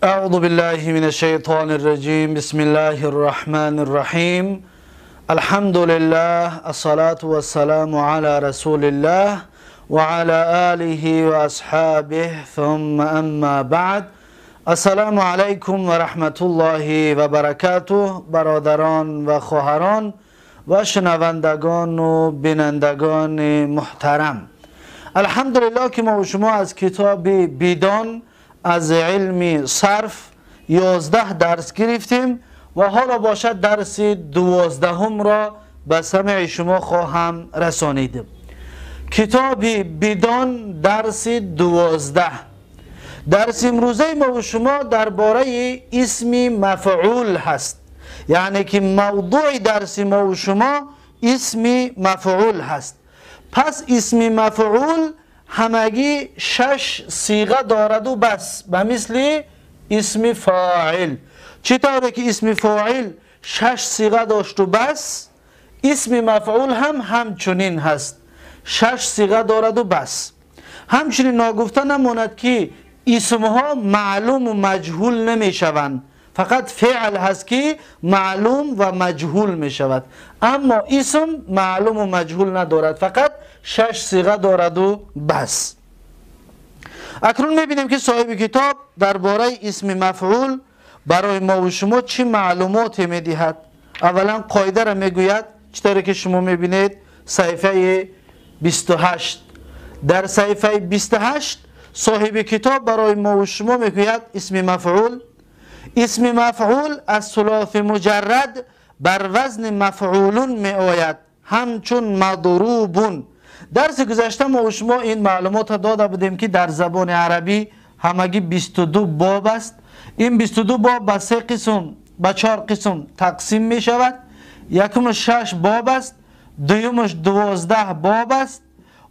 أعوذ بالله من الشيطان الرجيم. بسم الله الرحمن الرحيم. الحمد لله، الصلاة والسلام على رسول الله وعلى آله وأصحابه، ثم أما بعد. السلام علیکم و رحمت الله و برکاته. برادران و خواهران و شنوندگان و بینندگان محترم، الحمدلله که ما و شما از کتاب بیدان از علم صرف 11 درس گرفتیم و حالا باشد درس 12 را به سمع شما خواهم رسانید. کتاب بیدان درس 12. درس امروزه ما و شما درباره اسم مفعول هست، یعنی که موضوع درس ما و شما اسم مفعول هست. پس اسم مفعول همگی 6 صیغه دارد و بس، به مثل اسم فاعل. چطوره که اسم فاعل 6 صیغه داشت و بس، اسم مفعول هم همچنین هست، 6 صیغه دارد و بس. همچنین ناگفته نماند که اسمها معلوم و مجهول نمی شوند، فقط فعل هست که معلوم و مجهول می شود، اما اسم معلوم و مجهول ندارد، فقط 6 صیغه دارد و بس. اکنون می بینیم که صاحب کتاب درباره اسم مفعول برای ما و شما چه معلوماتی می دهد. اولا قاعده را می گوید، چطوری که شما می بینید صفحه 28. در صفحه 28 صاحب کتاب برای ما و شما می گوید اسم مفعول، اسم مفعول از ثلاث مجرد بر وزن مفعولون می آید، همچون مضروبون. درس گذشته ما و شما این معلومات را داده بودیم که در زبان عربی همگی 22 باب است. این 22 باب به 3 قسم، به 4 قسم تقسیم می شود. یکمش 6 باب است، دویمش 12 باب است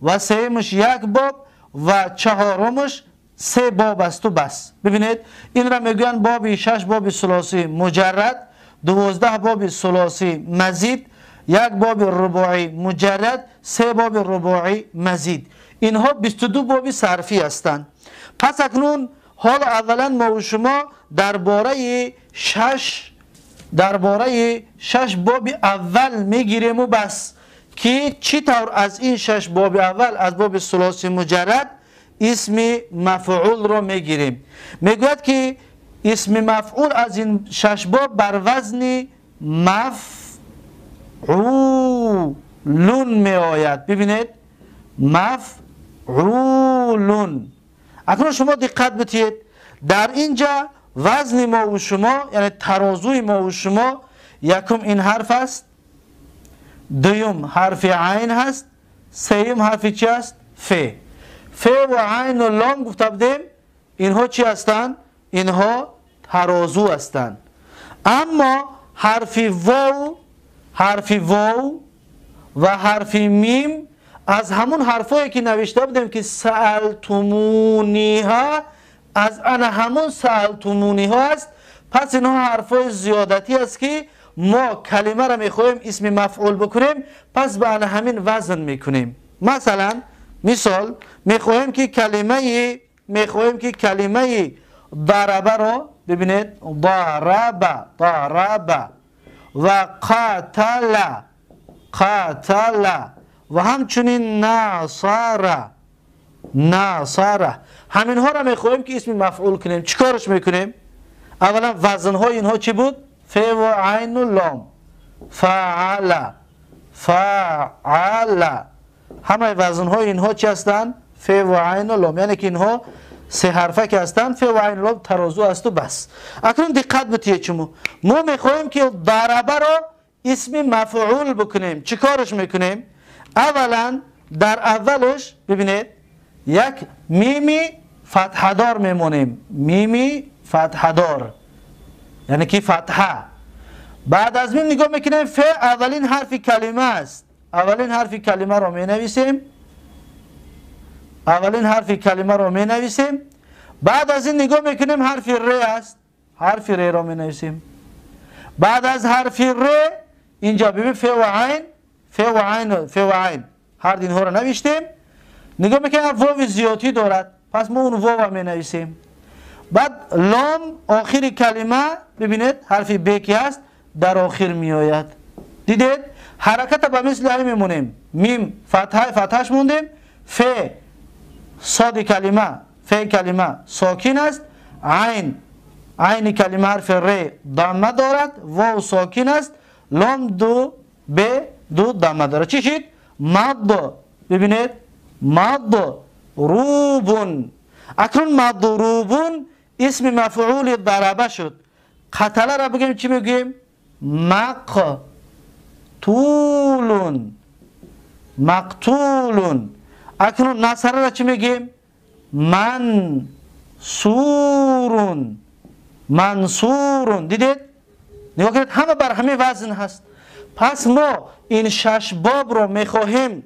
و سیمش 1 باب و چهارمش 3 باب است و بس. ببینید این را میگویند باب 6 باب ثلاثی مجرد، 12 باب ثلاثی مزید، 1 باب رباعی مجرد، 3 باب رباعی مزید. اینها 22 باب صرفی هستند. پس اکنون حالا اولا ما و شما درباره 6 باب اول میگیریم و بس، که چطور از این 6 باب اول از باب ثلاثی مجرد اسم مفعول را میگیریم. میگوید که اسم مفعول از این 6 باب بر وزن مفعولون می آید. ببینید مفعولون. اکنون شما دقت بتید، در اینجا وزن ما و شما، یعنی ترازوی ما و شما، یکم این حرف است، دویم حرف عین هست، سیم حرف چی است؟ ف. ف و عین و لام گفته بودیم اینها چی هستند؟ اینها ترازو هستند. اما حرف واو، حرف واو و حرف میم از همون حرفایی که نوشته بودیم که سألتمونیها، از ان همون سألتمونیها است. پس اینها حرفای زیادتی است که ما کلمه را میخوایم اسم مفعول بکنیم، پس به ان همین وزن میکنیم. مثلا مثال میخواهیم که کلمه ضربه را ببینید، ضربه، ضربه و قتل، قتل و همچنین نصر، نصر، همینها را میخواهیم که اسم مفعول کنیم. چیکارش میکنیم؟ اولا وزنهای اینها چی بود؟ ف و عین و لام، فعل، فعل. همه وزنهای اینها چی هستند؟ ف و عین و لام، یعنی که اینها 3 حرفه که هستند، ف و عین و لام ترازو است و بس. اکنون دقت بتید، شما ما میخواهیم که ضربه را اسم مفعول بکنیم. چی کارش میکنیم؟ اولا در اولش ببینید یک میمی فتحه دار میمونیم، میمی فتحه دار، یعنی که فتحه. بعد از میم نگاه میکنیم ف اولین حرف کلمه است، اولین حرف کلمه را می نویسیم، اولین حرف کلمه را می نویسیم. بعد از این نگاه میکنیم حرف ر است، حرف ر را می نویسیم. بعد از حرف ر اینجا ببین ف و عین، ف و عین، ف و عین، هر اینها را نوشتیم. نگاه میکنیم واو زیادی دارد، پس ما اون واو می نویسیم. بعد لام آخر کلمه ببینید حرف ب که هست در آخر می آید. دیدید حرکت به مثل همین میمونیم، میم فتحه فتحش موندیم، ف صاد کلمه ف کلمه ساکن است، عین عین کلمه حرف ر ضمه دارد، واو ساکن است، لام دو ب دو ضمه دارد. چی شد؟ مد. ببینید مضروبون. اکنون مضروبون اسم مفعول ضربه شد. قتله را بگیم چی میگیم؟ مقتولون. مقتولون. اکنون نصره را چی میگیم؟ منصورون. منصورون. دیدید؟ نگاه کنید همه بر همه وزن هست. پس ما این شش باب را میخواهیم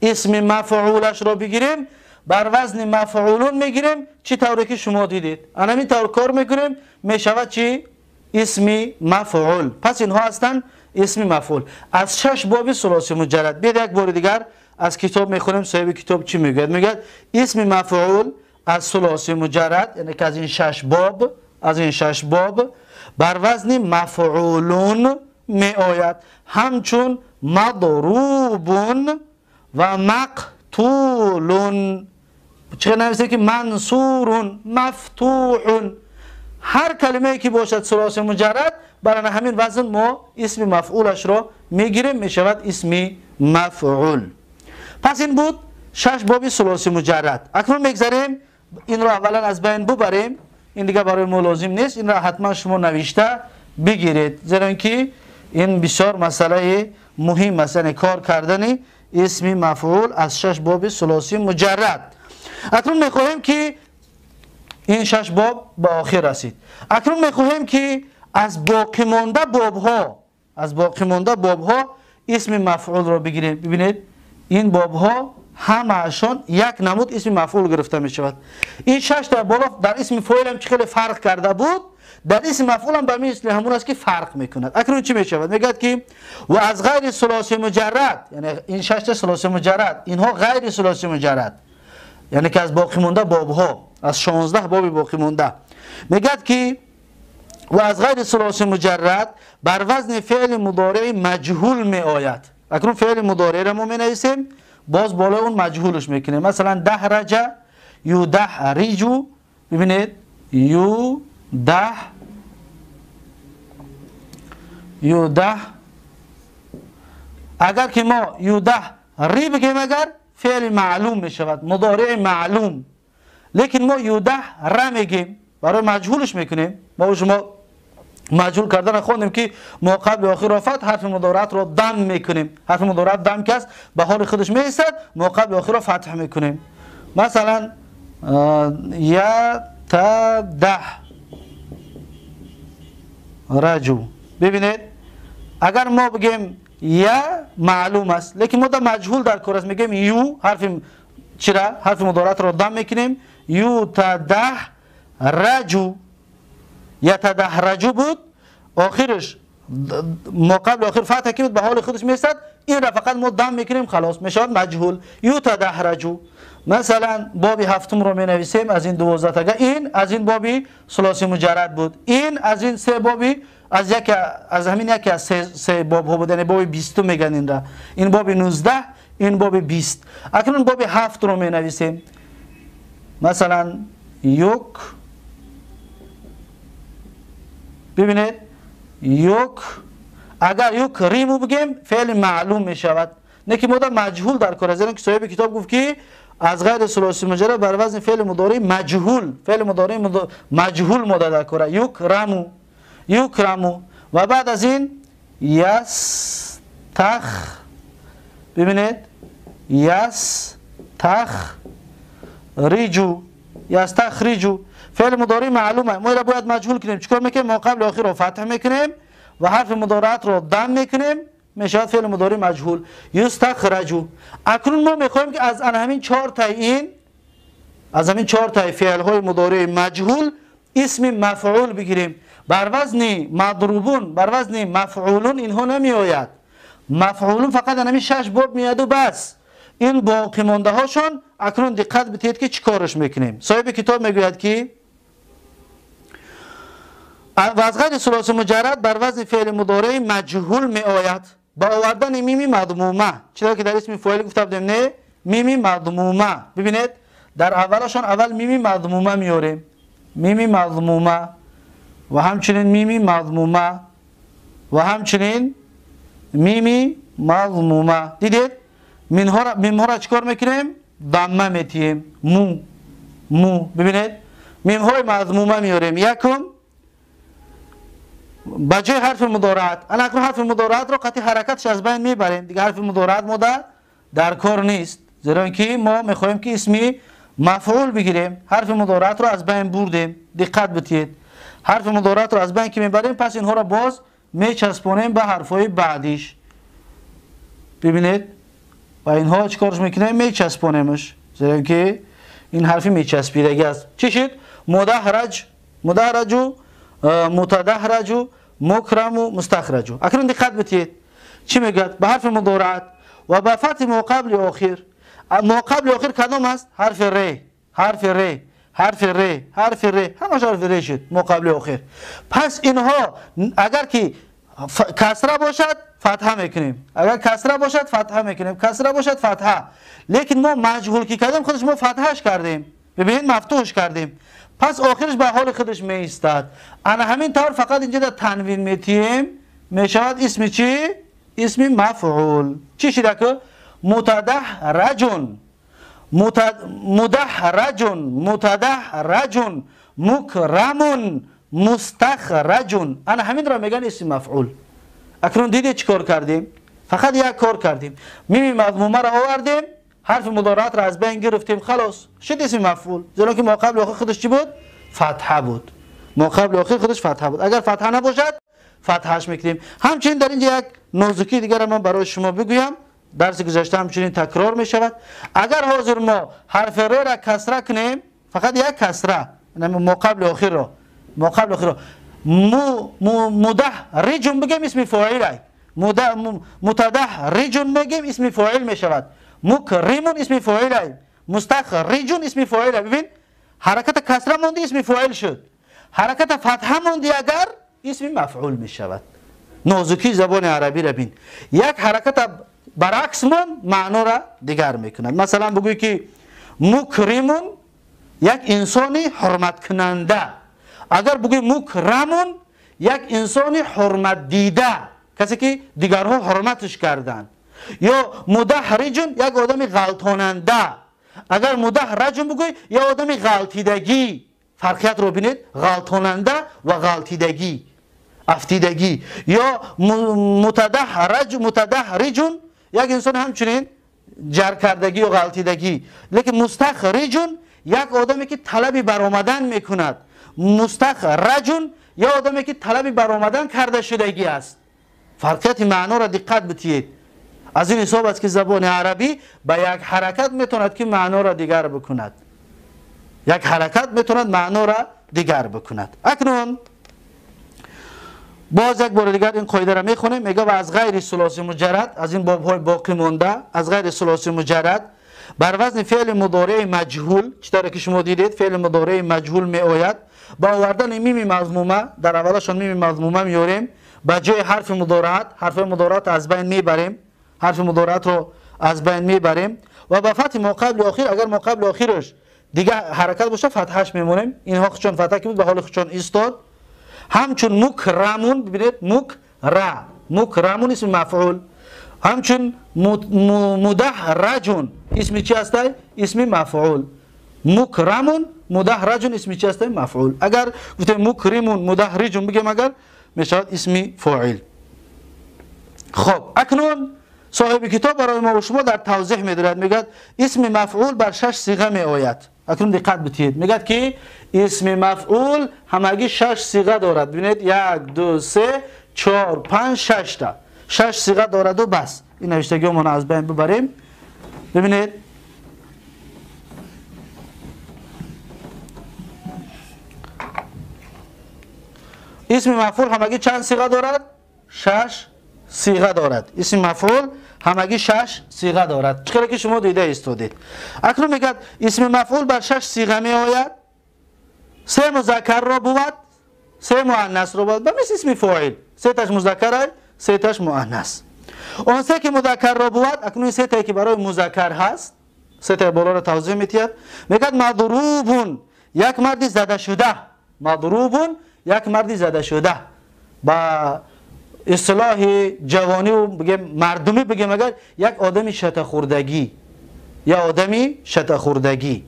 اسم مفعولش را بگیریم، بر وزن مفعولون میگیریم، چی طوری که شما دیدید همین طور کار میکنیم، میشود چی؟ اسم مفعول. پس اینها هستند اسم مفعول از شش باب ثلاثی مجرد. بیاید یک بار دیگر از کتاب میخونیم صاحب کتاب چی میگوید. میگوید اسم مفعول از ثلاثی مجرد، یعنی که از این شش باب، از این شش باب بر وزن مفعولون می آید، همچون مضروبون و مقتولون. چه نویسه که منصورون، مفتوحون، هر کلمه که باشد ثلاثی مجرد برای همین وزن ما اسم مفعولش را میگیریم، میشود اسم مفعول. پس این بود شش باب ثلاثی مجرد. اکنون میگذریم این را اولا از بین ببریم، این دیگه برای ما لازم نیست، این را حتما شما نوشته بگیرید، زیرا که این بسیار مسئله مهم است، یعنی کار کردن اسم مفعول از شش باب ثلاثی مجرد. اکنون میخواهیم که این شش باب به آخر رسید. اکنون میخواهیم که از باقی مانده بابها، از باقی مانده بابها اسم مفعول را بگیریم. ببینید این بابها همه‌شان یک نمود اسم مفعول گرفته می شود. این شش تا بالا در اسم فاعل هم خیلی فرق کرده بود، در اسم مفعول هم به مثل همون است که فرق میکند. اکنون چی میشود؟ میگه که و از غیر ثلاثی مجرد، یعنی این شش تا ثلاثی مجرد، اینها غیر ثلاثی مجرد، یعنی که از باقی مانده بابها، از 16 باب باقی مانده، میگه که و از غیر ثلاثی مجرد بر وزن فعل مضارع مجهول می آید. اکنون فعل مضارع را ما می نویسیم، باز بالای اون مجهولش میکنیم. مثلا دهرجه، یدحرجو، ببینید یده، یده، اگر که ما یده ری بگیم اگر فعل معلوم میشود، مضارع معلوم، لیکن ما یده ر میگیم، برای مجهولش میکنیم. ما شما مجهول کردن خوندیم که ما قبل آخر را فتح حرف مضارعت را دم میکنیم، حرف مضارعت دم که است به حال خودش میایستد، ما قبل آخر را فتح میکنیم. مثلا یتده رجو، ببینید اگر ما بگیم یا معلوم است، لیکن ما در مجهول در کار است، میگیم یو، حرف چرا حرف مضارعت را دم میکنیم، یتده رجو، یتدحرجو بود، آخرش ما قبل آخر فتح که بود به حال خودش میستد، این را فقط ما دم میکنیم، خلاص میشود مجهول، یتدحرجو. مثلا باب هفتم رو می نویسیم از این 12 تا، این از این بابی ثلاثی مجرد بود، این از این سه بابی از یک از همین یکی از سه باب ها بود، یعنی باب 20 میگن این را، این باب 19، این باب 20. اکنون باب هفت رو می نویسیم، مثلا یک، ببینید یک، اگر یک ریمو بگیم فعل معلوم می شود، نه که ما مجهول در کار است، که صاحب کتاب گفت که از غیر ثلاثی مجرد بر وزن فعل مضارع مجهول، فعل مضارع مجهول ماده در کار، یک رمو، یک رمو، و بعد از این یستخ، ببینید یستخ ریجو، یستخرجو، فعل مضارع معلومه، ما را باید مجهول کنیم. چیکار میکنیم؟ ما قبل آخر رو فتح میکنیم و حرف مضارعت رو دم میکنیم، میشود فعل مضارع مجهول، یستخرجو. اکنون ما میخوایم که از همین چهار تا این، از همین چهار تا فعل های مضارع مجهول اسم مفعول بگیریم. بر وزن مضروبون، بر وزن مفعولون اینها نمی آید، مفعولون فقط همین شش باب میاد و بس. این باقی مانده هاشون اکنون دقت بدهید که چیکارش میکنیم. صاحب کتاب میگوید که و از غیر ثلاثی مجرد بر وزن فعل مضارع مجهول می آید با آوردن میم مضمومه. چرا که در اسم فاعل گفته بودیم نه، میم مضمومه. ببینید در اولشان اول میم مضمومه میاریم، میم مضمومه و همچنین میم مضمومه و همچنین میم مضمومه. دیدید میم ها را چیکار میکنیم؟ ضمه میتیم. مو مو. ببینید میم های مضمومه میاریم. یکم با جای حرف مضارعت، انا اکنون حرف مضارعت رو قطعی حرکتش از بین میبریم دیگه، حرف مضارعت ما در کار نیست، زیرا اینکه ما میخوایم که اسمی مفعول بگیریم. حرف مضارعت رو از بین بردیم. دقت بدید، حرف مضارعت رو از بین که میبریم پس اینها رو باز میچسبونیم به حرفهای بعدیش. ببینید و اینها چیکارش میکنیم؟ میچسبونیمش، زیرا اینکه این حرفی میچسبیدگی است. چی شد؟ مدحرج، مدحرج، متدحرج، مکرم و مستخرج. اکنون دقت بدید چی میگه؟ به حرف مضارعت و به فتح ما قبل آخر. ما قبل آخر کدام است؟ حرف ر، حرف ر، حرف ر، حرف ر، همش حرف ر شد ما قبل آخر. پس اینها اگر که کسره باشد فتحه میکنیم، اگر کسره باشد فتحه میکنیم، کسره باشد فتحه. لیکن ما مجهول که کردیم خودش ما فتحش کردیم، ببینید مفتوحش کردیم، پس آخرش به حال خودش می ایستد. انا همین طور فقط اینجا در تنوین میتیم میشود اسم چی؟ اسم مفعول. چی شده که متدحرجون، مدحرجون، متدحرجون، مکرمون، مستخرجون. انا همین را میگن اسم مفعول. اکنون دیدی چی کار کردیم؟ فقط یک کار کردیم، میم مضمومه را آوردیم، حرف مضارعت را از بین گرفتیم، خلاص شد اسم مفعول. زیرا که ما قبل آخر خودش چی بود؟ فتحه بود. ما قبل آخر خودش فتحه بود. اگر فتحه نباشد فتحش میکنیم. همچنین در اینجا یک نازکی دیگر من برای شما بگویم، درس گذشته همچنین تکرار میشود. اگر حاضر ما حرف ر را کسره کنیم، فقط یک کسره، ما قبل آخر را، ما قبل آخر را مدحرجون بگیم اسم فاعل، متدحرجون بگیم اسم فاعل میشود، مکرمون اسم فاعل، مستخرجون اسم فاعل. ببین حرکت کسره موندی اسم فاعل شد، حرکت فتحه موندی اگر اسم مفعول می شود. نازکی زبان عربی را بین، یک حرکت برعکس من معنا را دیگر میکند. مثلا بگوی که مکرمون یک انسانی حرمت کننده، اگر بگوی مکرمون یک انسانی حرمت دیده، کسی که دیگرها حرمتش کردن. یا مدحرجون یک آدم غلطاننده، اگر مدحرجون بگوی یا آدم غلطیدگی. فرقیت رو بینید، غلطاننده و غلطیدگی، افتیدگی. یا متدحرج، متدحرجون یک انسان همچنین جر کردگی و غلطیدگی. لیکن مستخرجون یک آدمی که طلب برآمدن میکند، مستخرجون یا آدمی که طلب برآمدن کرده شدگی است. فرقیت معنا را دقت بدهید. از این حساب است که زبان عربی با یک حرکت میتواند که معنا را دیگر بکند، یک حرکت میتواند معنا را دیگر بکند. اکنون باز یک بار دیگر این قاعده را میخونیم. میگه و از غیر ثلاثی مجرد، از این بابهای باقی مونده، از غیر ثلاثی مجرد بر وزن فعل مضارع مجهول، چطور که شما دیدید فعل مضارع مجهول می آید با آوردن میم مضمومه، در اولشان میم مضمومه میاریم، به جای حرف مضارعت، حرف مضارعت از بین میبریم، حرف مضارعت رو از بین میبریم و با فتح ما قبل آخر، اگر ما قبل آخرش دیگه حرکت باشه فتحش میمونیم. اینها چون فتح که بود به حال خودشون ایستاد. همچون مکرمون، ببینید مکر، مکرمون اسم مفعول، همچون مدحرجون اسم چی هست؟ اسم مفعول. مکرمون مدحرجون اسم چی هست؟ مفعول. اگر گفتیم مکرمون مدحرجون بگیم اگر میشود اسم فاعل. خب اکنون صاحب کتاب برای ما و شما در توضیح میدهد، میگه اسم مفعول بر شش صیغه می آید. اکنون دقت بدهید، میگه که اسم مفعول همگی شش صیغه دارد. ببینید 1 2 3 4 5 6 تا شش صیغه دارد و بس. این نوشتگیمون از بین ببریم. ببینید اسم مفعول همگی چند صیغه دارد؟ شش صیغه دارد. اسم مفعول همگی شش صیغه دارد، چرا که شما دیده ایستادید. اکنون میگه اسم مفعول بر شش صیغه می آید. سه مذکر را بود، سه مؤنث رو بود، به مثل اسم فاعل سه تاش مذکر، سه تاش مؤنث. اون سه که مذکر رو بود، اکنون سه تایی که برای مذکر هست، سه تای بالا رو توضیح میدید. میگه مضروبون، یک مردی زده شده. مضروبون یک مردی زده شده. با اصطلاح جوانی و بگیم مردمی بگیم اگر یک آدمی شته خوردگی، یا آدمی شته خوردگی.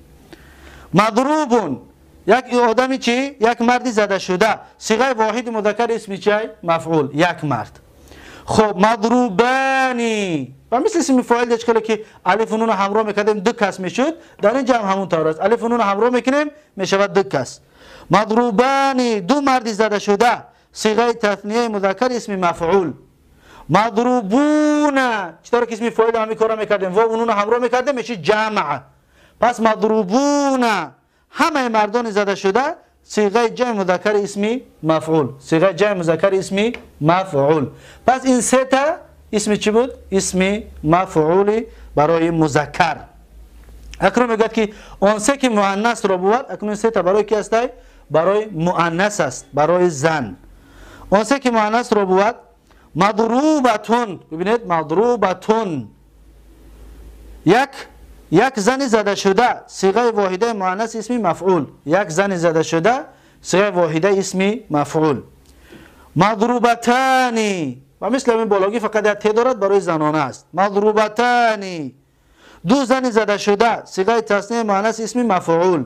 مضروبون یک آدمی چی؟ یک مردی زده شده. صیغه واحد مذکر اسمی چی؟ مفعول، یک مرد. خب مضروبانی و مثل اسم فاعل چکله که الف و نون همراه میکردیم دو کس میشد، در اینجا هم همون طور است. الف و نون همراه میکنیم میشود دو کس. مضروبانی دو مردی زده شده، صیغه تثنیه مذکر اسم مفعول. مضروبون چطور که اسم فاعل هم کارا میکردیم واو و نون همراه میکردیم میشه جمع. پس مضروبون همه مردان زده شده، صیغه جمع مذکر اسمی مفعول، صیغه جمع مذکر اسمی مفعول. پس این سه تا اسم چی بود؟ اسم مفعول برای مذکر. اکنون میگه که اون سه که مؤنث رو بود، اکنون سه تا برای کی است؟ برای مؤنث است، برای زن. اون سه که مؤنث رو بود، مضروبتون، ببینید مضروبتون، یک زن زده شده، صیغه واحده مؤنث اسمی مفعول. یک زن زده شده، صیغه واحده اسمی مفعول. مضروبتانی و مثل این بالاگی فقط یک ت دارد برای زنانه است. مضروبتانی دو زن زده شده، صیغه تثنیه مؤنث اسمی مفعول.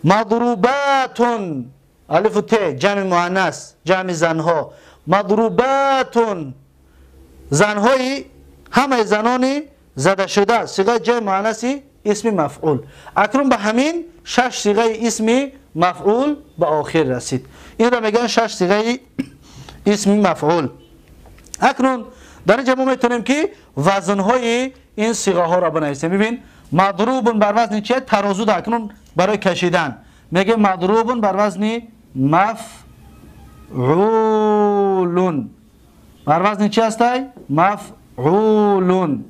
مضروباتون، الف و ت جمع مؤنث، جمع زنها. مضروباتون زنهای، همه زنانی زده شده، صیغه جمع مؤنث اسم مفعول. اکنون به همین شش صیغه اسم مفعول به آخر رسید. این را میگن شش صیغه اسم مفعول. اکنون در اینجا ما میتونیم که وزنهای این صیغه ها را بنویسیم. ببین مضروب بر وزن چیه؟ ترازو. ده اکنون برای کشیدن میگه مضروب بر وزن مفعولون. بر وزن چی هست؟ مفعولون.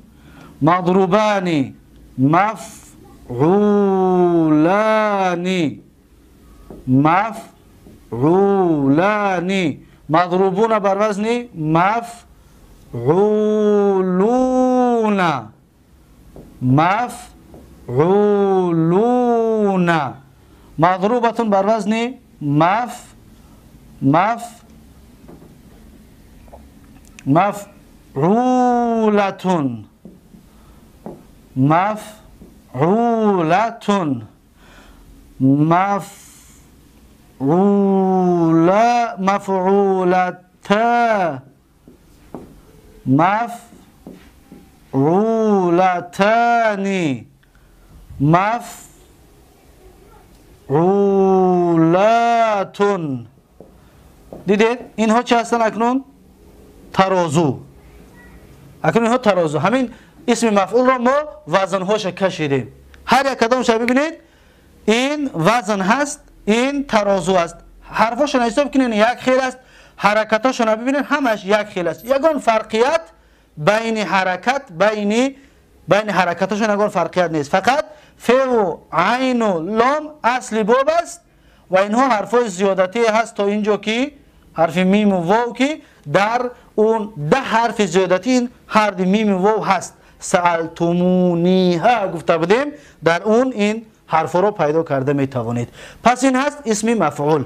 مضروبانی، مفعولانی، مفعولانی. مضروبون بر وزن مفعولون، مفعولون. مضروبة بر وزن مف مف مفعولة، مفعولة، مفعولا، مفعولتا، مفعولتان، مفعولاتون. دیدید اینها چه هستن؟ اکنون ترازو. اکنون اینها ترازو. همین اسم مفعول را ما وزنهاش کشیدیم. هر یک کدامش ببینید این وزن هست، این ترازو است. حرفاشون حساب کنین یک خیل است، حرکتاشون ببینید همش یک خیل است. یگان فرقیت بین حرکت بین حرکتاشون یگان فرقیت نیست. فقط ف و عین و لام اصل باب است و اینها حرفای زیادتی هست تا اینجا که حرف میم و واو که در اون 10 حرف زیادتی این حرف میم و واو هست. سألتمونیها گفته بودیم، در اون این حرف رو پیدا کرده می توانید. پس این هست اسم مفعول.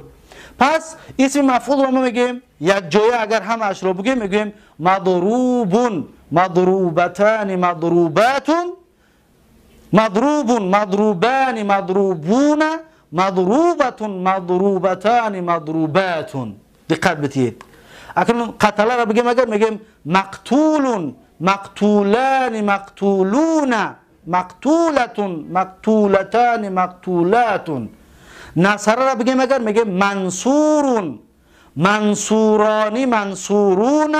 پس اسم مفعول رو ما میگیم یک جایه اگر همش رو بگیم میگیم مضروبون، مضروبتان، مضروباتون، مضروب، مضروبان، مضروبون، مضروبة، مضروبتان، مضروبات. دقت بتید. اکنون قتله را بگیم اگر میگیم مقتول، مقتولان، مقتولون، مقتولة، مقتولتان، مقتولات. نصر را بگیم اگر میگیم منصور، منصوران، منصورون،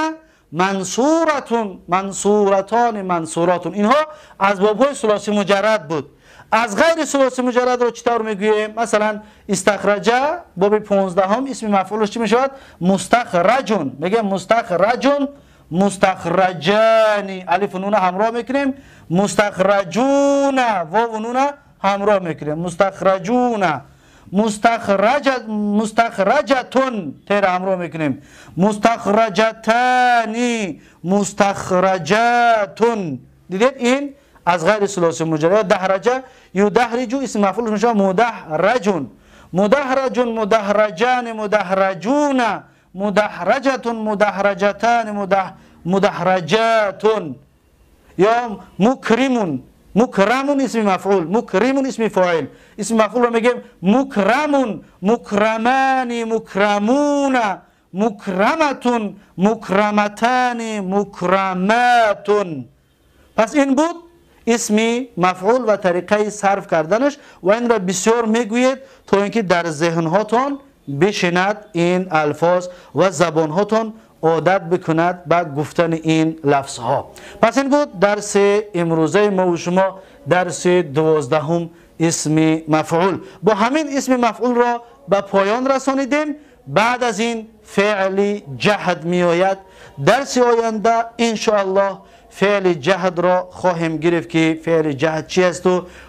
منصورة، منصورتان، منصورات. اینها از بابهای ثلاثی مجرد بود. از غیر ثلاثی مجرد رو چطور میگوییم؟ مثلا استخرجه باب 15 اسم مفعولش چی میشود؟ مستخرجون. میگه مستخرجون، مستخرجانی، الف و نون همراه میکنیم، مستخرجون، واو و نون همراه میکنیم، مستخرجون، مستخرجتون تیر همراه میکنیم، مستخرجتانی، مستخرجاتون. دیدید این از غیر ثلاثی مجرد. دحرجه یدحرجو اسم مفعولش میشه مدحرجون، مدحرجون، مدحرجان، مدحرجون، مدحرجتون، مدحرجتان، مدحرجاتون. یا مکرمون، مکرمون اسم مفعول، مکرمون اسم فاعل، اسم مفعول رو میگیم مکرمون، مکرمان، مکرمون، مکرمتون، مکرمتان، مکرماتون. پس این بود اسم مفعول و طریقه صرف کردنش و این را بسیار میگویید تا اینکه در ذهن هاتون بشیند این الفاظ و زبان هاتون عادت بکند به گفتن این لفظ ها. پس این بود درس امروزه ما و شما، درس 12 اسم مفعول. با همین اسم مفعول را به پایان رسانیدیم. بعد از این فعل جهد می آید. درس آینده انشاءالله فعل جهد را خواهیم گرفت که فعل جهد چی است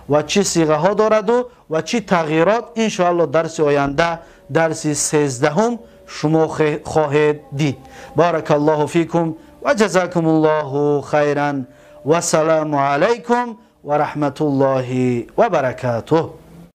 و چی صیغه ها دارد و چی تغییرات. انشاءالله درس آینده درس 13 شما خواهید دید. بارک الله فیکم و جزاکم الله خیرا و سلام علیکم و رحمت الله و برکاته.